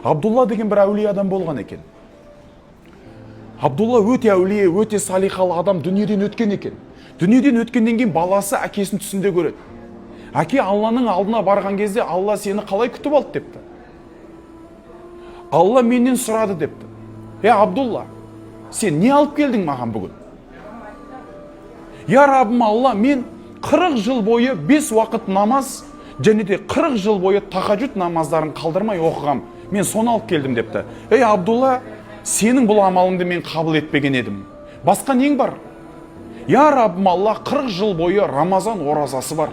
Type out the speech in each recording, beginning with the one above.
Абдулла деген бір әулие адам болған екен. Абдулла өте әулие, өте салиқалы адам, дүниеден өткен екен. Дүниеден өткеннен кейін баласы әкесін түсінде көреді. Әке Алланың алдына барған кезде: «Алла сені қалай күтіп алды?» – депті. «Алла менен сұрады, – депті. – Е, Абдулла, сен не алып келдің маған бүгін?» «Я Раббым Алла, мен 40 жыл бойы бес уақыт намаз және де 40 жыл бойы тахаджуд намаздарын қалдырмай оқығам, мен соны алып келдім», – депті. «Ей, Абдулла, сенің бұл амалыңды мен қабыл етпеген едім. Басқа нең бар?» «Я Раббым Алла, 40 жыл бойы Рамазан оразасы бар».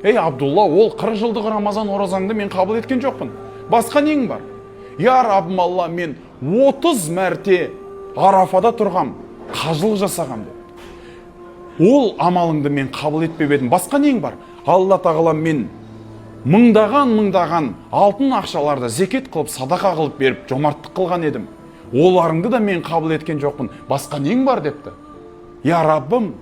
«Ей, Абдулла, ол 40 жылдық Рамазан оразаңды мен қабыл еткен жоқпын. Басқа нең бар?» «Я Раббым Алла, мен 30 мәрте Арафада тұрғам, қажылық жасағам», – деп. «Ол амалыңды мен қабыл етпеп едім. Басқа нең бар?» «Алла тағала, мен мыңдаған мыңдаған алтын ақшаларды зекет қылып, садақа қылып беріп, жомарттық қылған едім. Оларыңды да мен қабыл еткен жоқпын. Басқа нең бар?» – депті. «Я Раббым,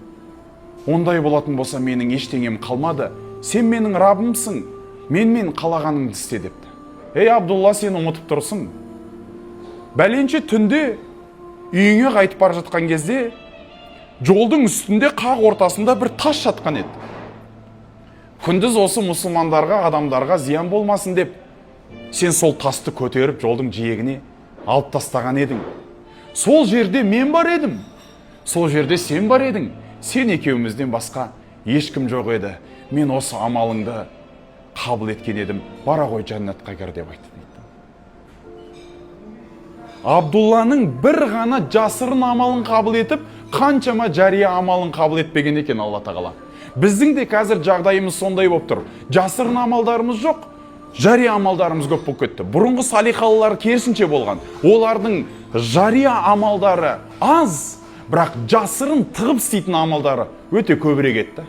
ондай болатын болса, менің ештеңем қалмады. Сен менің Раббымсың, менмен қалағаныңды істе», – депті. «Ей, Абдулла, сен ұмытып тұрсың. Бәленше түнде үйіңе қайтып бара жатқан кезде жолдың үстінде, қақ ортасында бір тас жатқан еді. Күндіз осы мұсылмандарға, адамдарға зиян болмасын деп, сен сол тасты көтеріп, жолдың жиегіне алып тастаған едің. Сол жерде мен бар едім, сол жерде сен бар едің. Сен екеумізден басқа ешкім жоқ еді. Мен осы амалыңды қабыл еткен едім. Бара ғой, жәннатқа кір», – деп айтты дейді. Абдулланың бір ғана жасырын амалын қабыл етіп, қаншама жария амалын қабыл етпеген екен Алла тағала. Біздің де қазір жағдайымыз сондай болып тұр: жасырын амалдарымыз жоқ, жария амалдарымыз көп болып кетті. Бұрынғы салиқалылар керісінше болған: олардың жария амалдары аз, бірақ жасырын тығып істейтін амалдары өте көбірек еді да.